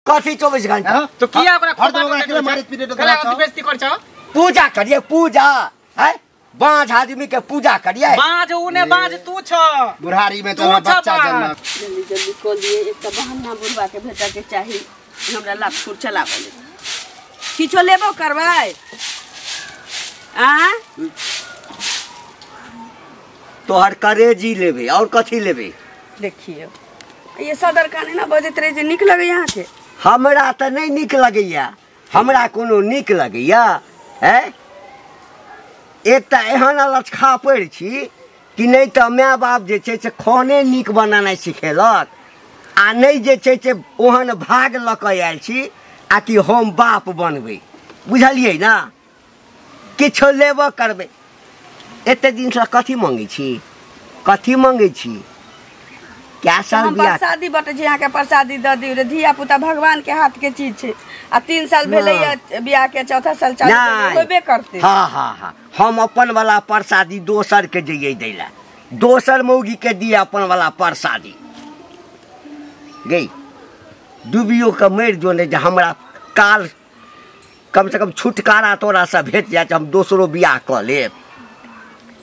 कथी 24 घंटा तो किया ओकरा खोपा मारैत पीटैत कला बेइज्जती कर छ पूजा करिए पूजा है बाँझ आदमी के पूजा करिए बाँझ उने बाँझ तू छ बुढ़ारी में तो बच्चा जन्म जल्दी जल्दी कऽ लिए एकटा बहाना बुढ़वा के भेटऽ के चाही हमरा लाभ फूर चलाबऽ ले किछो लेबो करबै आ तोहर करेजी लेबे और कथी लेबे देखियो ये सदर काने ना बजैत रहे जे नीक लगैया अहाँके हमरा तऽ नहि नीक लगैया हमरा कोनो नीक लगैया है एकटा एहन अलचखा पड़ि छी कि नहि तऽ माय बाप जे छै से खाने नीक बनेनाइ सिखेलक आ नहि जे छै से ओहन भाग लऽ कऽ आयल छी आ कि हम बाप बनबै बुझलियै ना किछो लेबो करबै एते दिनसँ कथी मङ्गै छी कथी मङ्गै छी क्या साल हम प्रसादी बटै छी अहाँके प्रसादी दऽ दियौ रे धिया पुता भगवान के हाथ के चीज छै आ 3 साल भेलैया बियाह के चौथा साल चालू होबे करतै हाँ हाँ हाँ हम अपन वाला प्रसादी दोसर के जइयै दै ला दोसर मौगी के दिए अपन वाला प्रसादी गई डूबियो के मरि जो नहीं जे हमरा काल कम से कम छुटकारा तोरा से भेट जाए हम दोसरो बियाह कऽ लेब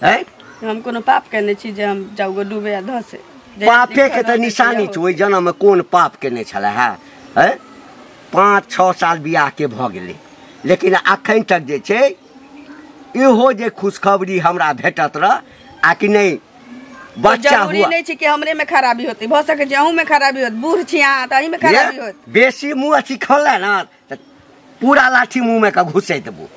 हैं हम कोनो पाप केने छी जे हम जाउ डूबे आ धसे पापे के तऽ निशानी छै ओहि जन्ममे कोन पाप केने छलै है हैं 5-6 साल बियाह के भऽ गेलै लेकिन अखन तक जे छै इहो जे खुशखबरी हमरा भेटत रह आ कि नहि बच्चा जरूरी नहीं छै कि हमरे में खराबी होती भऽ सकै छै अहूँ में खराबी होत बूढ़ छी अहाँ तऽ अहीं में खराबी होत बेसी मुँह अथी खोलले ना तऽ पूरा लाठी मुँह में के घुसै देबो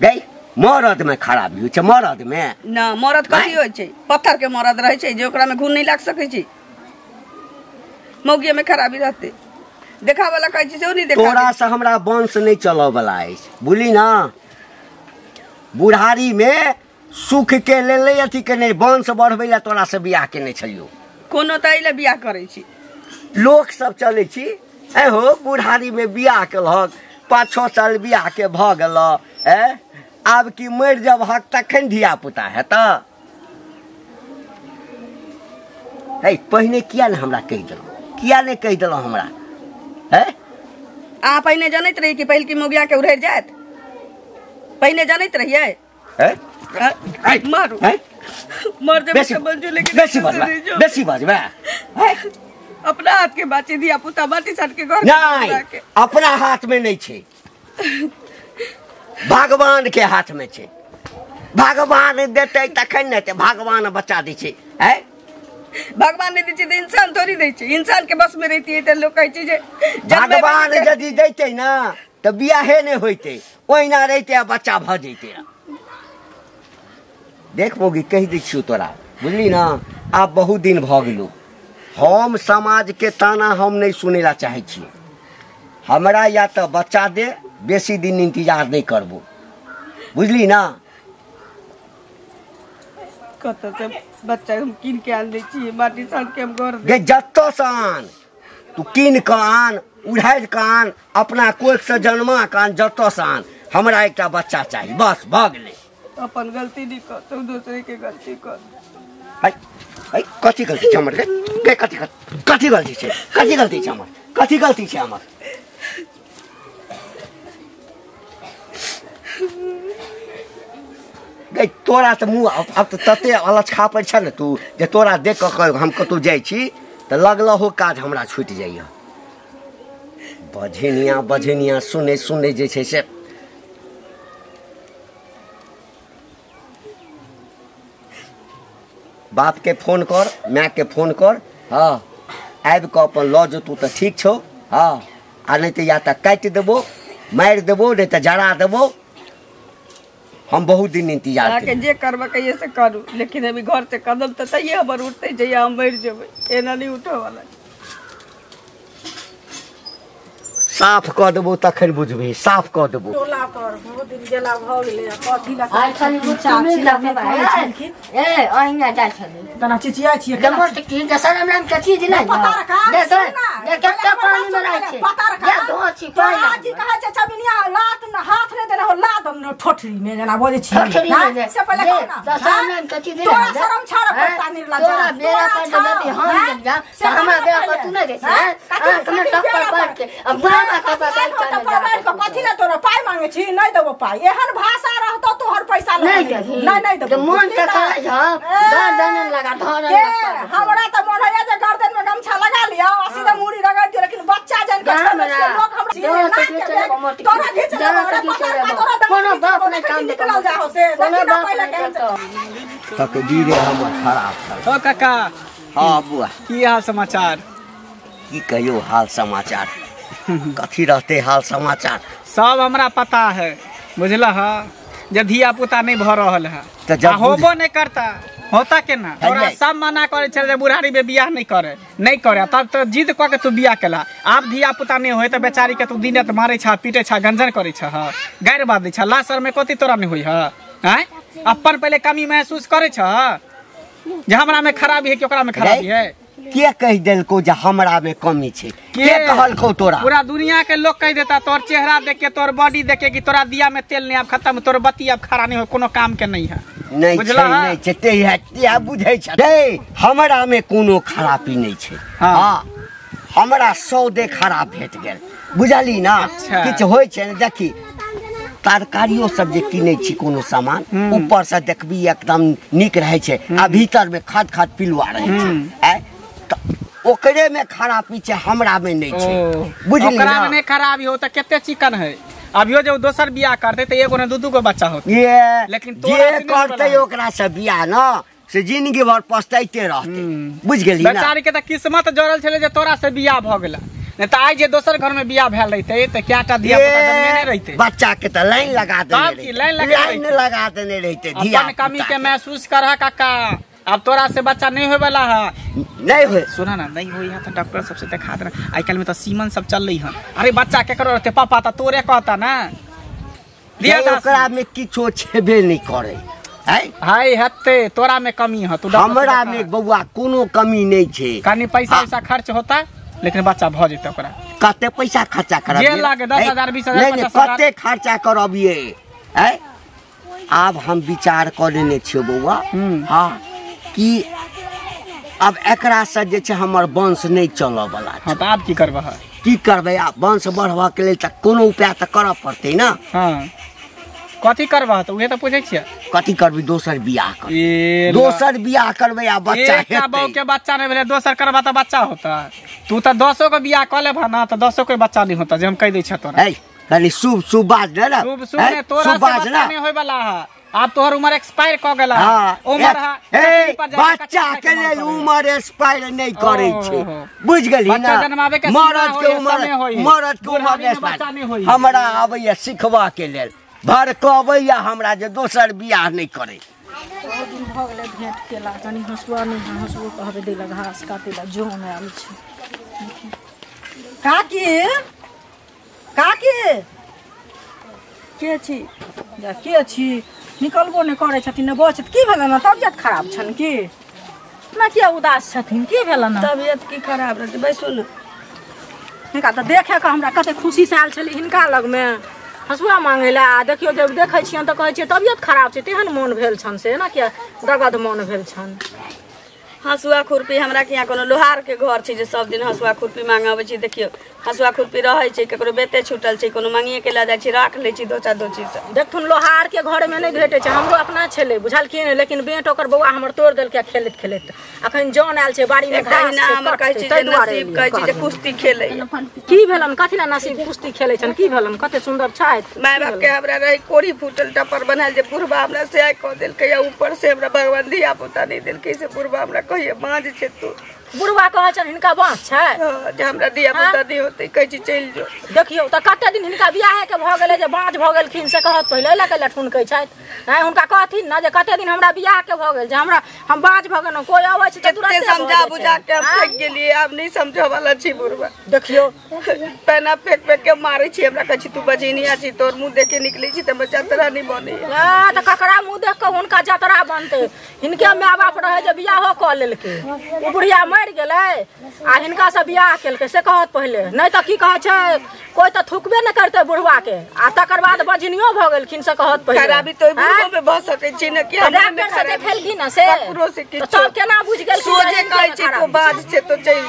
गई मरद में खराबी होइ छै मरद में ना मरद कथी होइ छै पत्थर के मरद रहै छै जे ओकरा में घुन नहीं लाग सकै छै मौगिये में खराबी रहतै देखा वाला कहै छै सेहो नहीं देखा तोरा से हमरा वंश नहीं चलऽ वाला अछि बुझली ना बुढ़ारी में सुख के लेल अथी के नहीं वंश बढ़बै ला तोरा से बियाह केने छलियौ कोनो तऽ एहि लए बियाह करै छी लोक सब चलै छी ऐ हो बुढ़ारी में बियाह केलहक 5-6 साल बियाह के भऽ गेल ऐ आब की मरि जबहक तखन धिया पुता हेतऽ है पहिने किया ने हमरा कहि देलहुँ किया नहि कहि देलहुँ हमरा है अहाँ पहिने जनैत रही कि पहिल की मौगिया के उड़ि जायत पहिने जनैत रहियै मारू मर जेबै बेसी लेकिन बेसी बजबै बेसी बजबै अपना हाथ के बाची धिया पुता बाटी साट के घर नहीं अपना हाथ में नहीं छै भगवान के हाथ में छै भगवान देतै तखन ने भगवान बच्चा दै छै है भगवान नहीं दै छै तऽ इंसान थोड़ी दै छै इंसान के बस में रहितियै तऽ लोक कहै छै जे भगवान यदि दैतै ना तऽ बियाहे नहि होइतै ओहिना रहितै आ बच्चा भऽ जैतै देख मौगी कहि दै छियौ तोरा बुझली ना आब बहुत दिन भऽ गेलौ हम समाज के ताना हम नहीं सुनै ला चाहै छी हमरा या तऽ बच्चा दे बेसी दिन इंतजार नहीं करबो बुझली ना कतऽ से बच्चा हम कीन के आन दै छियै माटी सान के हम घर गे जतऽ से आन तू कीन कऽ आन उड़ारि कऽ आन अपना कोख से जन्मा कऽ आन जतऽ से आन हमरा एकटा बच्चा चाही बस भऽ गेलै अपन गलती नहीं कर तू दूसरे के गलती कर है है कथी गलती छै हमर गे कथी कथी गलती छै कथी गलती छै हमर कथी गलती छै हमर गई तोरा तऽ मुँह आब तऽ तते अलचखा पर छ ने तू जे तोरा देख कऽ हम कतहु जाइ छी तऽ लगलहो काज हमरा छूटि जाइए बझेनिया बझेनिया सुनै सुनै जे छै से बाप के फोन कर माय के फोन कर हाँ आबि कऽ अपन लऽ जेतौ तऽ ठीक छौ हाँ आ नहि तऽ या तऽ काटि देबो मारि देबो नहि तऽ जरा देबो हम बहुत दिन इंतजार अहाँके जे करबै कहिए से करू लेकिन अभी घर से कदम तऽ तैये हमर उठतै जहिया हम मरि जेबै एना नहि उठऽ वाला साफ कऽ देबो तखन बुझबही साफ कऽ देबो टोला पर बहुत दिन गेला भऽ गेलै कथी लए आइ छली चाची कहै छलखिन ए अहिना जाइ छली तना चिचिया छियै जमर त की के शरम नाम के चीज नहि पता रखा दे दे दे कते पानी में रहै छै पता रखा दे कहाँ छी पाइ तोरा की कहै छै चबिनिया लात न हाथ नै देने हो लात हम ठोठरी में जना बजै छी ठोठरी में से पहिले कह ना त सामने कथी दे तोरा शरम छाड़ पड़ता निर्ला तोरा बेरा पर जदी हम देब जा त हमरा बेरा पर तू नै दे छै कने टप्पर पर के अब बाबा का बात चल जा कथी ले तोरा पाइ मांगे छी नै देबो पाइ एहन भाषा रहतो तोहर पैसा नै देबी नै नै देबो मन त करै छ गर्दन लगा धर के हमरा त मन होइया जे गर्दन में गमछा लगा लिया आ सीधा मुड़ी रगड़ दियो लेकिन बच्चा जन के लोग हमरा तोरा घिच ले कोनो बाप नै काम निकल जाओ से कोनो बाप नै काम तकदीरे हमर खराब छल। ओ काका। हां बुआ की हाल समाचार? की कहियो हाल समाचार कथी रहते हाल समाचार सब हमरा पता है बुझल ह जे धिया पुता नहीं भ रहल है त होबो नहीं करता होता केना तोरा सब मना करे छल जे बुढ़ारी में बियाह नहीं करे नहीं करे तब तो जिद क के तू बियाह केला आब धिया पुता नहीं होय त बेचारी के तू दिन रात मारे छा पीटे छा गंजन करे छा गैर बात दै छा लासर में कथी तोरा नहीं होय ह हैं अपन पहले कमी महसूस करे छा जे हमरा में खराबी है कि ओकरा में खराबी है। के कह देलको जे हमरा में कमी छै? के कहलको तोरा? पूरा दुनिया के लोग कह देता तोर चेहरा देख के तोर बॉडी देख के कि तोरा दिया में तेल नहीं आब खत्म तोर बत्ती आब खड़ा नहीं हो कोनो काम के नहीं है। नहीं छै नहीं छै ते है ते बुझै छै रे हमरा में कोनो खराबी नहीं छै। हां हमरा सौदे खराब भेट गेल बुझली ना। किछ होय छै ने देखी तरकारियो सब जे किनै छी कोनो सामान ऊपर से देखबी एकदम नीक रहै छै आ भीतर में खद खद पिलुआ रहै छै ओकरे में खराबी छै हमरा में नहीं छै बुझली ओकरा में नहीं खराबी हो त कते चिकन है अभियो जो दोसर बियाह करते त एगो ने दू दू गो बच्चा होते ये लेकिन जे करते ओकरा से बियाह ना से जिंदगी भर पछताइते रहते बुझ गेली ना। बेचारी के त किस्मत जोड़ल छले जे तोरा से बियाह भ गेला नहीं त आइ जे दोसर घर में बियाह भेल रहते त क्याटा धिया पुता जन्मे नहीं रहते बच्चा के त लाइन लगा देने लाइन लगा देने रहते धिया अपन कमी के महसूस करह काका अब तोरा से बच्चा नहीं होए वाला है नहीं होए सुना ना नहीं होई है तो डॉक्टर सबसे दिखा देना आइ काल में तो सीमन सब चल रही है। अरे बच्चा के करो रहते पापा त तोरे कहता ना दिया ओकरा में किछो छेबे नहीं करे है हाय हते तोरा में कमी है तू हमरा में बउआ कोनो कमी नहीं छे कनी पैसा पैसा खर्च होता लेकिन बच्चा भ जेते ओकरा कते पैसा खर्चा करब जे लागे 10000 20000 50000 कते खर्चा करब ये है आब हम विचार क लेने छियो बउआ। हां कि अब एकरा से जे छै हमर वंश नहीं चलऽ वाला छै। हां त आब की करबह? की करबै आब वंश बढ़बऽ के लेल त कोनो उपाय त करऽ पड़तै ना। हां कथी करबह त उहे त पूछै छियै कथी करबै? दोसर बियाह कर दोसर बियाह करबै आ बच्चा हेतै। एकटा बहू के बच्चा नहीं भेलै दोसर करबा त बच्चा होता तू त 10 गो बियाह क लेबह ना त 10 के बच्चा नहीं होता जे हम कह दै छियै तोरा। ए कनी शुभ शुभ बाज ने शुभ शुभ ने तोरा से बच्चा नहीं होय वाला है अब तोहर उम्र एक्सपायर क गेला उम्र है बच्चा के लेल उम्र एक्सपायर नहीं करे छै बुझ गेली ना। बच्चा जन्मावे के मर्द के उम्र मर्द के उम्र एक्सपायर हमरा आबैया सिखबा के लेल भर कहबैया हमरा जे दोसर बियाह नहीं करे। बहुत दिन भ गेलै भेंट केला कनी हंसुआ नहीं हंसुओ कहबे देला घास काटेला जोन आयल छै। काकी काकी के छी जा के छी निकलबो नहीं करे छथिन ने बचत की भेलन ना तबियत खराब छन की ना किया उदास छथिन की भेलन? तबियत की खराब रहते बैसू न हिनका त देखे के हमरा कते खुशी से आयल छली हिनका लग में हंसुआ मांगे ला आ देखियो जब देखै छियन त कहै छियै तबियत खराब छै तेहन मोन भेल छन से ना किया दगद मोन भेल छन। हंसुआ खुरपी हमरा के यहाँ कोनो लोहार के घर छै जे सब दिन हंसुआ खुरपी मांगाबै छै। देखियो हंसुआ खुरपी रहै छै केकरो बेते छूटल छै कोनो मांगिए के लऽ जाइ छै राख लै छै दोचा दोची से। देखथुन लोहार के घर में नहीं भेटै छै हमरो अपना छलै बुझलखिन लेकिन बेंट ओकर बौआ हमर तोड़ देलकै खेलैत खेलैत अखन जन आयल छै बाड़ी में घास छै हमर कहै छै जे नसीब कहै छै जे कुश्ती खेलै की भेलन कथी ला नसीब कुश्ती खेलै छन की भेलन कते सुंदर छथि। माय बाप के हमरा रहे कोरी फूटल टपर बनायल जे बुढ़बा हमरा से आइ कऽ देलकै आ ऊपर से हमरा भगवान धिया पुता नहीं देलकै से बुढ़बा हमरा कहिए बाँझ छै तू बुढ़वा कहै छन हिनका बाँझ छै जे हमरा धिया पुता नहीं होतै कहै छी चलि जो। देखियौ त कते दिन हिनका बियाहे के भ गेलै जे बाँझ भ गेलखिन से कहत पहिले एहि लऽ के लठुनकै छथि नहि हुनका कहथिन ना जे कते दिन हमरा बियाह के भ गेल जे हमरा हम बाँझ भ गेलहुँ कोइ अबै छै त तुरंते समझा बुझा के हम थाकि गेलियै आब नहीं समझऽ वाला छी बुढ़वा। देखियौ पैना फेंक फेंक के मारै छी हमरा कहै छी तू बजनिया छी तोर मुँह देखे निकलै छी त जतरा नहीं बनैया। त ककरा मुँह देख के हुनका जतरा बनतै? हिनके my बाप रहै जे बियाहो कऽ लेलकै ओ बुढ़िया मरि मरि गेलै आ हिनका से बियाह केलकै से कहत पहिले नहि तऽ की कहै छै कोइ तऽ थुकबे नहि करतै बुढ़वा के आ तकर बाद बजनियो भऽ गेलखिन से कहत पहिले। खराबी तो बुढ़बो में भऽ सकै छै ने कि हमरा डॉक्टर से देखेलखिन ना से ककरो से किछु सब केना बुझि गेलखिन सोझे कहै छै तो बाज छै तो चलि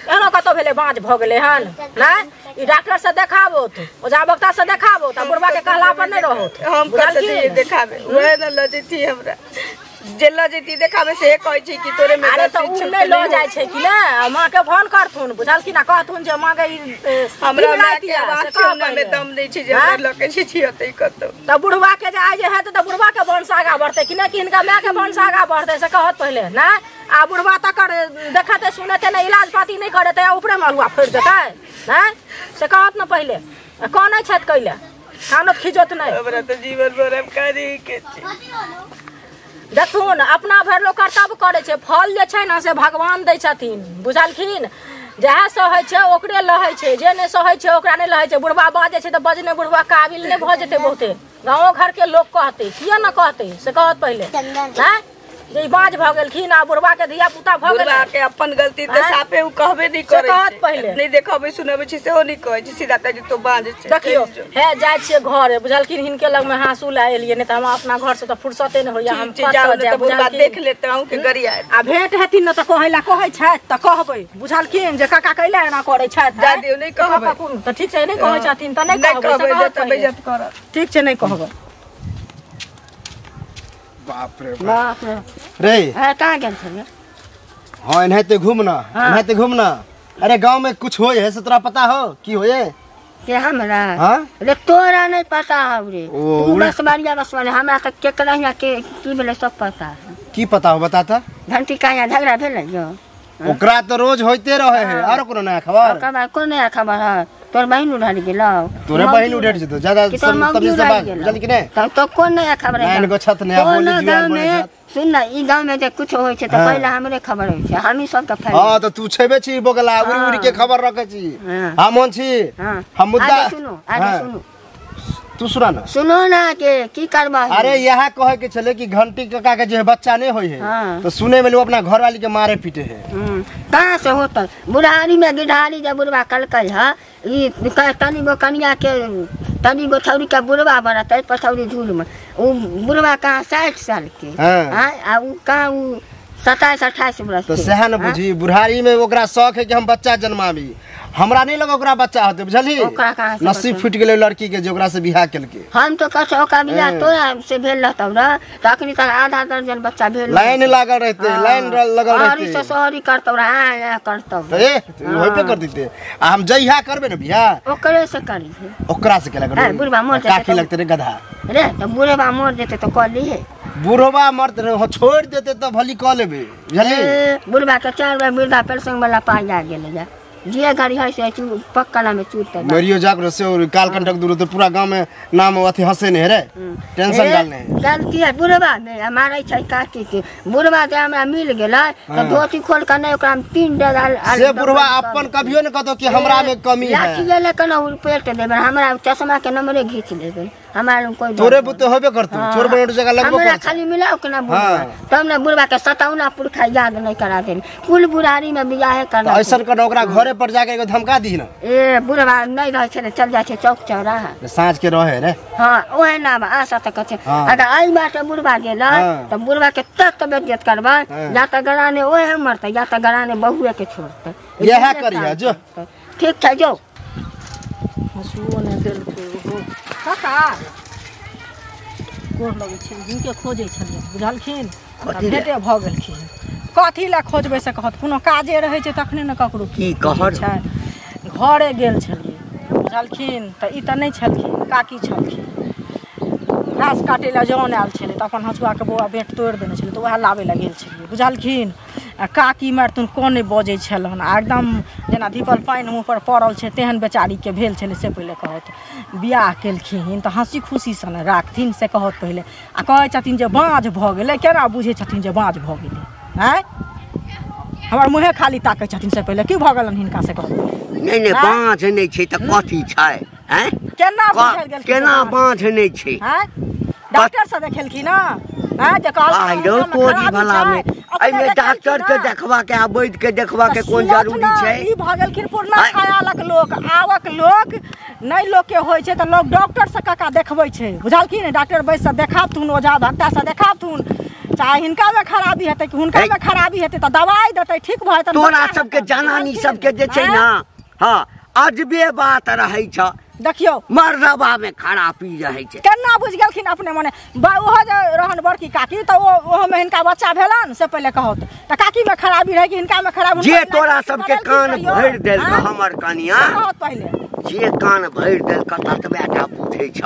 एहनो कतौ भेलै बाँझ भऽ गेलै हन नहि ई डॉक्टर से देखाबो ओझा बक्ता से देखाबो तऽ बुढ़वा के कहला पर नहि रहोत। हम कतऽ देखाबे वएह ने लऽ जैती हमरा जे लऽ जैती देखाबे से कहै छै कि तोरे में अरे तऽ उ नहि लऽ जाइ छै कि ने माँ के फोन करथुन बुझलखिन आ कहथुन जे माँ के हमरा माय के आवाज छै हमरा में दम नहि छै जे हमरा लऽ के छिछियतै कतौ तऽ बुढ़वा के जे आइ जे हेतै तऽ बुढ़वा के वंश आगाँ बढ़तै कि नहि कि हिनका माय के वंश आगाँ बढ़तै से कहत पहिले नहि आ बुढ़वा तकर देखते सुनते नहि इलाज पाती नहि करेतै आ ऊपरे में अल्हुआ फोड़ि देतै नहि से कहत ने पहिले कनै छथि कैले कानत खिजत नहि। हमरा तऽ जीवन भर हम करै के छै। देखथुन अपना भरि लोक कर्तव्य करै छै फल जे छै ने से भगवान दै छथिन बुझलखिन जएह सहै छै ओकरे लहै छै जे नहि सहै छै ओकरा नहि लहै छै। बुढ़वा बाजै छै तऽ बजने बुढ़वा काबिल नहि भऽ जेतै बहुते गाँवो घरके लोक कहतै किया ने कहतै से कहत पहिले नहि जे ई बाँझ भऽ गेलखिन आ बुढ़वा के धिया पुता भऽ गेलै बुढ़वा के अपन गलती तऽ साफे उ कहबे नहि करै कहत पहिले नहि देखबै सुनबै छै सेहो नहि कहै छै सीधा कहै छै तो बाँझ छै। देखियौ हे जाइ छियै घरे बुझलखिन हिनके लगमे हाँसू लए एलियै नहि तऽ हम अपना घर से तऽ फुर्सते नहि होइया हम जाउ ने तऽ बुढ़वा देख लेतै अहूँके गरिया आ भेंट हेथिन ने तऽ कहै ला कहै छथि तऽ कहबै बुझलखिन जे काका कैला एना करै छथि जा दियौ नहि कहबै तऽ ठीक छै नहि कहै छथिन तऽ नहि कहबै तऽ बेइज्जत करत ठीक छै नहि कहबै। बाप रे बाप रे कहाँ गेल छलियै? हाँ एनाहिते घूमना एनाहिते घूमना। अरे गांव में कुछ होए है से तोरा पता हो की होए के हमरा? हाँ रे तोरा नहीं पता हो रे तू बसवारिया बसवारिया हमरा तऽ केकरा हियाँ के की भेलै सब पता है। की पता हो बताता? घंटी का यहाँ झगड़ा भेलै यो ओकरा तो रोज होते रहे है आरो कोनो नया खबर? ओकरा कोन नया खबर है तोर बहिन उड़ाड़ी गेलौ तोरे बहिन उड़ाड़ी जेतो ज्यादा तमीज से बात बुझल कि नहीं तब तो कोन नया खबर है? लाइन गो छत नया बोली जुआल बोली सुन ना ई गांव में जे कुछ होय छै त पहले हमरे खबर होय छै हमही सब के फैल। हां त तू छेबे छी बोगला उड़ी उड़ी के खबर रखे छी हम मोन छी हम मुद्दा आगे सुनो आगे सुनो तू सुना ना सुनो ना के की करबा। अरे यहाँ कहे के छले कि घंटी काका के जे बच्चा नहीं होय है तो सुने में लोग अपना घर वाली के मारे पीटे है। कहाँ से होता बुढ़ारी में गिढ़ारी जब बुढ़वा कलकै है ई तनी गो कनिया के तनी गो छौरी के बुढ़वा बरतै पछौरी झूल में उ बुढ़वा कहाँ 60 साल के आ उ कहाँ उ 27 28 बरस तो सएह न बुझी बुढ़ारी में ओकरा शौक है कि हम बच्चा जन्माबी हमरा नहीं लगा ओकरा बच्चा होते बुझली नसीब फूट गेलै लड़की के जे ओकरा से बियाह केलकै। हम तो कहै ओकरा बियाह तोरा से भेल रहतौ न त अखनी तक आधा दर्जन बच्चा भेल लाइन लागल रहते लाइन लगल रहते हरी से सोहरी करतौ रह आ करतौ त ए होइबे कर देते आ हम जइहा करबे न बियाह ओकरे से करी ओकरा से केला करबे बुढ़बा मर जेतै काकी लगते रे गधा रे त बुढ़बा मर जेतै त क लीहे बुढ़बा मरत रहे छोड़ देते त भली क लेबे बुझली। बुढ़बा के 4 बार वृद्धा पेंशन वाला पाइ आ गेलै जा जे गाड़ी है से पक्का में चूरते मरियो जाक से और कालकंटक दूर तो पूरा गांव में नाम अथी हंसे नहीं रे टेंशन डालने है गलती है बुढ़वा में मारै छै काकी के बुढ़वा जे हमरा मिल गेलै त धोती खोल के नहीं ओकरा में 3 डेग से बुढ़वा अपन कभियो न कहतो कि हमरा में कमी है लाठी गेलै कना पेट देबै हमरा चश्मा के नंबरे घीच लेबै हमरा कोई तोरे बुते होबे करतो चोर बनोट जगह लगबो हमरा खाली मिलाओ के ना बुढ़वा तब ना बुढ़वा के सताउना पुरखा याद नहीं करा देन कुल बुढ़ारी में बियाह करना ऐसन कर ओकरा घरे पर जाके एगो धमका दी ना ए बुढ़वा नहीं रहे छै चल जाय छै चौक चौराहा साँझ के रहे रे। हां ओहे ना आशा तक छै अगर आई बाटे बुढ़वा गेलै त बुढ़वा के तक बेइज्जत करबै या त गराने ओहे मरतै या त गराने बहुए के छोड़तै यह करिया जो ठीक छै जो हंसुओ नै देलकै ओहो काका गोर लगै छै हिनके खोजै छलियै बुझलखिन भेटे भऽ गेलखिन कथी लए खोजबै से कहत कोनो काजे रहै छै तखने ने ककरो की कहर छै घरे गेल छलियै बुझलखिन तऽ ई तऽ नहि छलखिन काकी छलखिन घास काटै लए जन आयल छलै तऽ अपन हँसुआके बौआ बेट तोड़ि देने छलै तऽ उएह लाबै लए गेल छलियै बुझलखिन आ काकी मारतुन कोने बजै छलहन आ एकदम जेना धीपल पानि मुँह पर पड़ल छै तेहन बेचारीके भेल छलै से पहिले कहत बियाह केलखिन तऽ हँसी खुशीसँ ने राखथिन से कहत पहिले आ कहै छथिन जे बाँझ भऽ गेलै केना बुझै छथिन जे बाँझ भऽ गेलै आँय हमर मुँहे खाली ताकै छथिन से पहिले की भऽ गेलनि हिनका से कहत नहीं नहीं बाँझ नहीं छै तऽ कथी छै आँय केना बुझल गेलखिन केना बाँझ नहीं छै आँय डॉक्टर से देखेलखिन ना आँय जे कहलखिन तोरी भला में एहिमे डॉक्टर के देखबा के आ वैद्य के देखबा के कोन जरूरी छै? ई भऽ गेलखिन पुरना खयालक लोक। आवक लोक नहि लोक के होइ छै तऽ लोक डॉक्टर से काका देखबै छै, बुझलखिन? डॉक्टर वैद्य से देखाबथुन, ओझा भक्ता से देखाबथुन, चाहे हिनका में खराबी हेतै कि हुनका में खराबी हेतै तऽ दवाई देतै, ठीक भऽ जेतै। तोरा सबके जनानी सबके जे छै ना, हाँ अजबे बात रहै छ। देखियौ मर्दबा में खराबी रहै छै। केना बुझि गेलखिन अपने मने? ओहो जे रहन बड़की काकी तऽ ओहो में हिनका बच्चा भेलन से पहिले कहत तऽ काकी में खराबी रहै कि हिनका में खराबी? जे तोरा सबके कान भरि देलक हमर कनिया, कहत पहिले जे कान भरि देलक ततबे टा बुझै छ,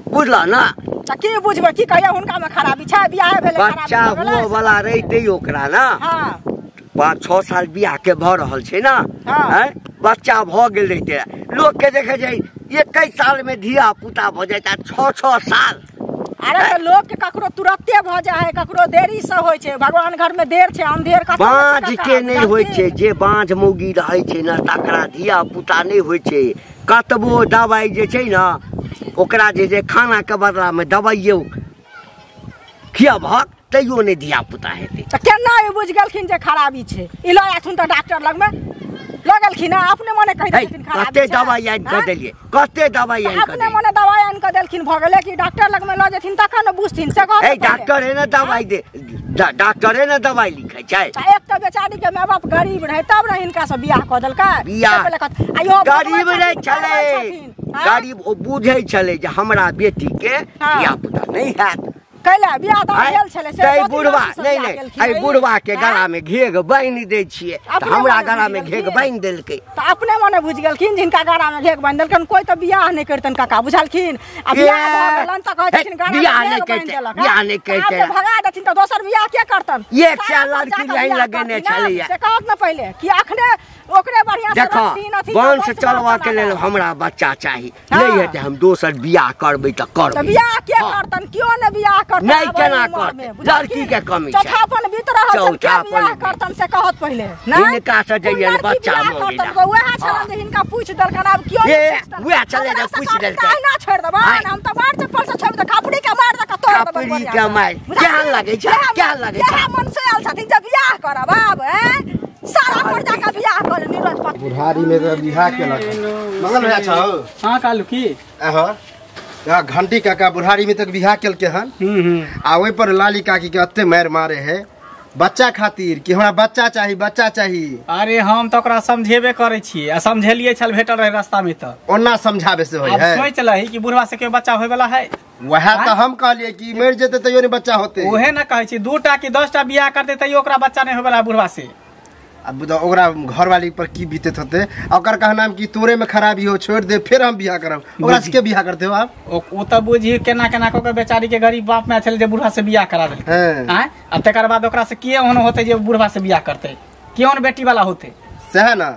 बुझल ना? तऽ की बुझबै, की कहिया हुनका में खराबी छै? बियाह भेलै, बच्चा हुओ वाला रहितै ओकरा ना, 5-6 साल बियाह के भऽ रहल छै ना, बच्चा भऽ गेल रहितै। लोक के देखे छै 21 साल में धिया पुता भऽ जाइत, 6-6 साल। अरे तऽ लोक के ककरो तुरते भऽ जाइ है, ककरो देरी से होइ छै। भगवान घर में देर छै, अंधेर कतौ बाँझ के नहि होइ छै। जे बाँझ मौगी रहै छै ने तकरा धिया पुता नहि होइ छै। कतबो दवाइ जे छै ने ओकरा जे छै खाना के बदला में दवाइयो खियाबहक तैयो नहि धिया पुता हेतै। तऽ केना ई बुझि गेलखिन जे खराबी छै? ई लऽ आथुन तऽ डॉक्टर लगमे लऽ गेलखिन, अपने मने कहि देलखिन खराबी। कते दवाइ आनि कऽ देलियै, कते दवाइ आनि कऽ अपने मने दवाइ आनि कऽ देलखिन। भऽ गेलै कि डॉक्टर लगमे लऽ जेथिन तखन ने बुझथिन से कहत। डॉक्टरे ने दवाइ दे, डॉक्टरे ने दवाइ लिखै छै। एक तऽ बेचारी के my बाप गरीब रहै तब ने हिनका से बियाह कऽ देलकै। गरीब नहि छलै, गरीब ओ बुझै छलै जे हमरा बेटी के धिया पुता नहि हैत। कैला बियाह दान भेल छलै से बुढ़वा नहि नहि, एहि बुढ़वा के गला में घेघ बान्हि दै छियै तऽ हमरा गला में घेघ बान्हि देलकै। तऽ अपने मने बुझि गेलखिन जिनका गला में घेघ बान्हि देलकनि कोइ तऽ बियाह नहि करतनि काका, बुझलखिन? आ बियाह भऽ गेलनि तऽ कहै छथिन गला में घेघ बान्हि देलक, बियाह नहि करतै, भगा देथिन तऽ दोसर बियाह के करतनि? 100 लड़की लाइन लगेने छलैया से कहत ने पहिले कि अखने ओकरे बढ़िया से रखथिन। अथी वंश चलबा के लेल हमरा बच्चा चाही, नहि हेतै हम दोसर बियाह करबै तऽ करबै। बियाह के करतनि? कियो ने बियाह करतनि। नहि केना करतै, लड़की के कमी छै। चौथापन बीत रहल छै, के बियाह करतनि से कहत पहिले। हिनका से जइयन बच्चा मंगे, वएह छलन जे हिनका पूछि देलकनि, आब कियो नहि पूछतनि। वएह छलै जे पूछि देलकै। ना छोड़ि देबनि हम तऽ मार चप्पल से छोड़ि देब, खपड़ी के मार दऽ तोड़ देबनि। खपड़ी के मार केहन लगै छै, केहन लगै छै? मन से आयल छथिन जे बियाह करब आब, सारा पर जाके बियाह कर। नीरज बुढ़ारी में तऽ बियाह केलक। मंगल भैया छौ? हां कालू की आहो घंटी काका बुढ़ारी में तक बियाह केलकै हन। आ ओहि पर लाली काकी के अत्ते मारि मारे है बच्चा खातिर कि हमरा बच्चा चाही, बच्चा चाही। अरे हम तऽ ओकरा समझेबे करै छियै, आ समझेलियै छल भेटल रहे रास्ता में तऽ ओना समझाबे से होय है। सोच लही कि बुढ़वा से के बच्चा होय वाला है, वएह तऽ हम कहलियै कि मरि जेतै तैयो नहीं बच्चा होते। ओहे ना कहै छी 2टा कि 10टा बियाह करतै तैयो ओकरा बच्चा नहीं होय वाला बुढ़वा से। अब ओकरा घरवाली पर की बीतत होते? ओकर कहना कि तोरे में खराबी हो, छोड़ दे फिर हम बियाह करब। ओकरा से के बियाह करते हो आप? ओ तऽ बुझी केना केना कऽ के बेचारी के गरीब बाप में छलै जे बुढ़वा से बियाह करा देलकै। आँय आ तकर बाद ओकरा से के ओहन होते जे बुढ़वा से बियाह करतै? के ओहन बेटी वाला होते? सएह ना,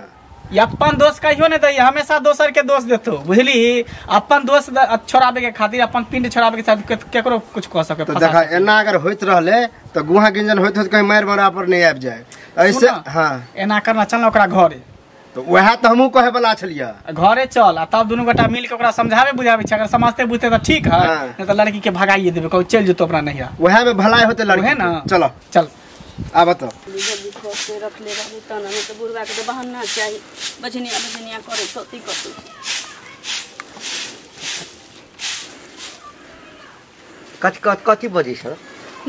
ई अपन दोष कहियो नहि दैया, हमेशा दोसर के दोष देतो, बुझली? अपन दोष छोड़ाबे के खातिर, अपन पिंड छोड़ाबे के खातिर केकरो कुछ कह सके। तो देखा एना अगर होइत रहले तऽ गुहा गिंजन होइत होइत कहीं मारि मारा पर नहीं आबि जाए ऐसे। हाँ एना करना, चल ओकरा घरे। तो वएह तऽ हमहूँ कहे वाला छलियै, घरे चल आ तब दुनू गोटा मिल के ओकरा समझाबे बुझाबे छै। अगर समझते बुझते तऽ ठीक है, नहीं तऽ लड़की के भगाइए देबै, कहू चलि जेतौ अपना नैहरा। वएह में भलाई होते लड़की ना। चलो चल आब तो रखले रहबै तहन, नहि तऽ बुढ़वा के तऽ बहाना चाही, बझनिया बझनिया करै कथी कथी। कथी कथी बजै छ?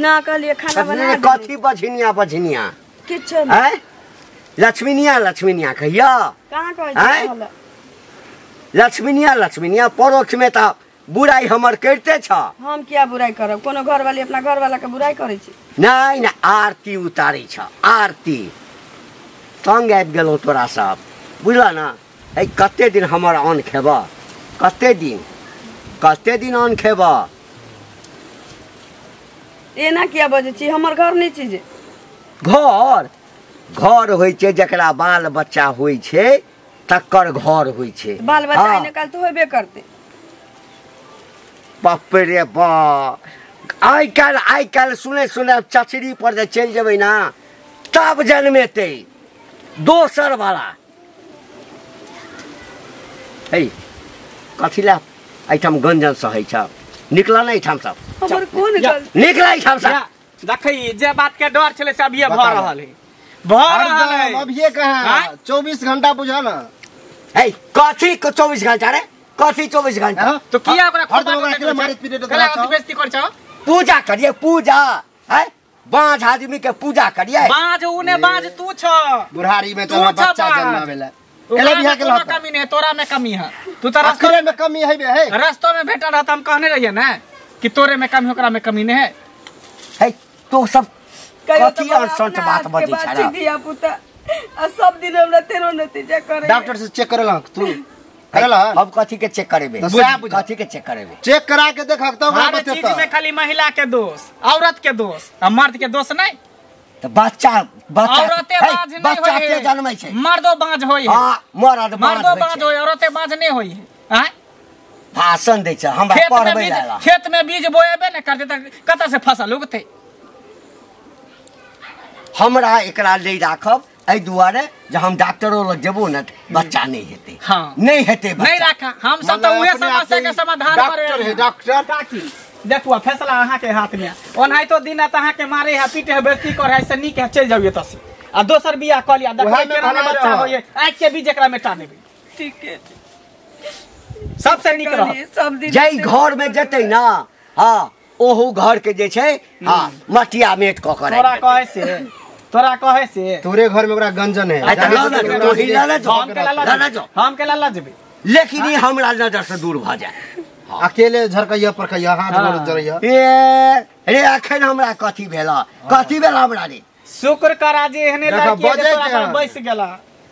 ना कहलियै खाना बना। कथी बझनिया बझनिया? किछो नहि। लक्ष्मीनिया लक्ष्मीनिया कहिया? कहाँ कहै छै लक्ष्मीनिया लक्ष्मीनिया? परोक्ष में तऽ बुराई हमर करिते छ। हम किया बुराई करब? कोनो घरवाली अपना घरवाला के बुराई करै छै? नहि नहि, आरती उतारै छ, आरती। तंग आबि गेलहुँ तोरा सब, बुझल ना? है कते दिन हमर अन्न खेबह? कते दिन, कते दिन अन्न खेबह? एना किया बजै छी? हमर घर नहि छी जे घर घर होइ छै जकरा बाल बच्चा होइ छै तकर घर होइ छै। बाल बच्चा आइ काल्हि तऽ होबे करतै। बाप रे बा, आइ काल्हि सुनै सुनै चचरी पर जे चलि जेबै ना तब जन्मेतै दोसर वाला। है कथी लए एहिठाम गंजन सहै छ? निकल ना एहिठाम सब, निकल एहिठाम सब। देखै जे बात के डर छलै से अभिये भऽ रहल है, भऽ रहल है। अभिये कहाँ 24 घंटा बुझा ना। ए कथी 24 घंटा रे? कथी 24 घंटा? तो किया ओकरा मारैत पीटैत बेइज्जती करै छौ? पूजा करिए पूजा है, बाँझ आदमी के पूजा करिए। बाँझ उने बाँझ तू छ, बुढ़ारी में तो बच्चा जन्मावेला। एला बियाह के कमी नहीं, तोरा में कमी है। तू त रास्ते में कमी है बे, है रास्ते में भेटल रहत हम कहने रहिए ना कि तोरे में कमी ओकरा में कमी नहीं है। है तो सब कथी और सट बात बजै छ धिया पुता आ सब दिन हमरा तेरो नतीजा करे। डॉक्टर से चेक करला तू करला? अब कथी के चेक करेबे? कथी के चेक करेबे? चेक करा के देखक त ओकरा बतेत। चीज में खाली महिला के दोष, औरत के दोष आ मर्द के दोष नहीं। त बच्चा बच्चा औरते बाँझ नहीं बच्चा होय के जन्मै छै, मर्दो बाँझ होय है। हां मर्द बाँझ होय, औरते बाँझ नहीं होय है। हां भाषण दै छै हमरा पढ़बै ला। खेत में बीज बोएबे न करते त कतऽ से फसल उगते? हमरा एकरा ले राखब एहि दुआरे जे हम डॉक्टरो लग जेबो न बच्चा नहीं हेतै। हाँ नहीं हेतै नहीं राखा। हम सब त उहे समस्या के समाधान करे डॉक्टर है डॉक्टर। काकी देखू फैसला अहाँ के हाथ में। ओनाहितो दिन रात अहाँ के मारे है पीटे है बेइज्जती करे है, से नीक है चलि जाउ एतऽ से आ दोसर बियाह कऽ लिअ। देखबै केना बच्चा होइए, आँखि के बीज एकरा मेटा देबै। ठीक है सबसे नीक रहत। जाहि घर में जेतै ना, हाँ ओहू घर के जे छै हाँ मटिया मेट कऽ के तोरा कहै से, तोरा कहै से तोरे घर में ओकरा गंजन है। हम के लला जेबै, लेकिन ई हमरा नजर से दूर भऽ जाए। अकेले झरकैया परकैया हाथ गोड़ जरैया। ए रे अखन हमरा कथी भेल, कथी भेल हमरा रे? शुक्र करा जे एहने लड़की जे तोरा पर बैस गेला,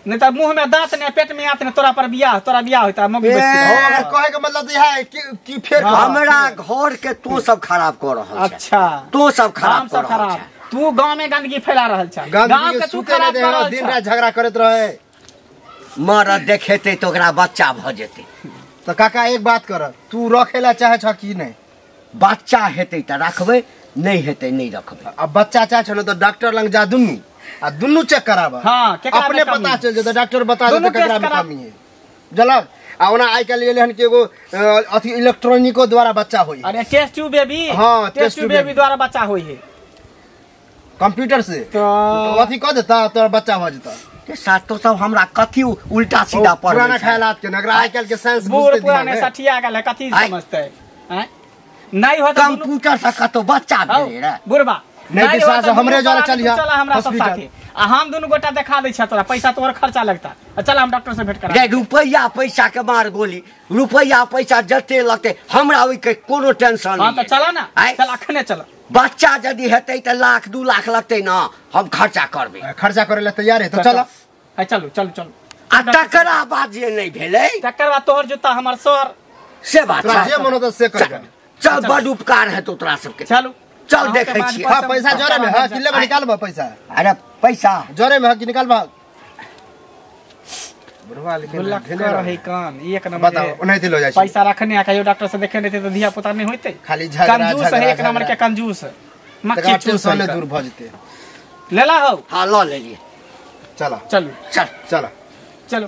नहीं त मुंह में दांत ने पेट में आंत ने तोरा पर बियाह, तोरा बियाह होता मम्मी बैस गेल। कहे के मतलब इहा है कि फेर हमरा घर के तू सब खराब कर रहल छ। अच्छा तू सब खराब कर रहल छ, तू गांव में गंदगी फैला रहल छ, गांव के तू खराब कर रहल छ। दिन रात झगड़ा करत रहे, मरद देखेते तो ओकरा बच्चा भ जेते। तो काका एक बात कर, तू रखेला चाहे छ कि नहीं? बच्चा हेतै त रखबै, नहीं हेतै नहीं रखबै। अब बच्चा चाहे छ न त डॉक्टर लग जा दुनू आ दुनू चेक कराब। हां अपने पता चल जेतै, डॉक्टर बता देतै केकरा में कमी है। जलक आ ओना आइ काल्हि एलै हन कि एगो अथी इलेक्ट्रॉनिको द्वारा बच्चा होई। अरे टेस्ट ट्यूब बेबी, हां टेस्ट ट्यूब बेबी द्वारा बच्चा होई है कंप्यूटर से, तो अथी क देता तोर बच्चा भ जेता। के सातो सब हमरा कथी उल्टा सीधा पढ़ पुराना ख्यालात के नगरा आइ काल्हि के साइंस बुझते पुराने सठिया गेल है कथी समझते हैं? नहीं होत कंप्यूटर से कतो बच्चा भेलै रे बुढ़बा। नहीं विश्वास हमरे जरे चलिया, चल हमरा सब साथे आ हम दुनू गोटा देखा दै छ तोरा, पैसा तोहर खर्चा लगता। चल हम डॉक्टर से भेंट करा रे। रुपैया पैसा के मार गोली, रुपैया पैसा जते लगते हमरा ओइ के कोनो टेंशन नहीं। हां त चल ना, चल अखने चल। बच्चा यदि हेतै त लाख 2 लाख लगतै ना, हम खर्चा करबै। खर्चा करे ला तैयार है तो चल। चलू चलू चलू। आ तकरा बाद जे नहीं भेलै तकर बाद तोहर जूता हमर सर से बात जे मन होतै से कर। चल बड उपकार है तो तोरा सबके। चलू चल देखै छी। हां पैसा जोरे में है कि लेबे निकालबा पैसा? अरे पैसा जोरे में है कि निकालबा? बुढ़वा लेकिन ढेले रहे कान एक नंबर बताओ ओनाहिते लो जाइ छै। पैसा रखने आ कहियो डॉक्टर से देखे नहीं त धिया पुता नहीं होइते। खाली झगड़ा कंजूस है एक नंबर के कंजूस है, मक्खी चूस टेंशन दूर भ जेते। लेला हो? हां ल लेलिए। चला चलू चल चला चलो।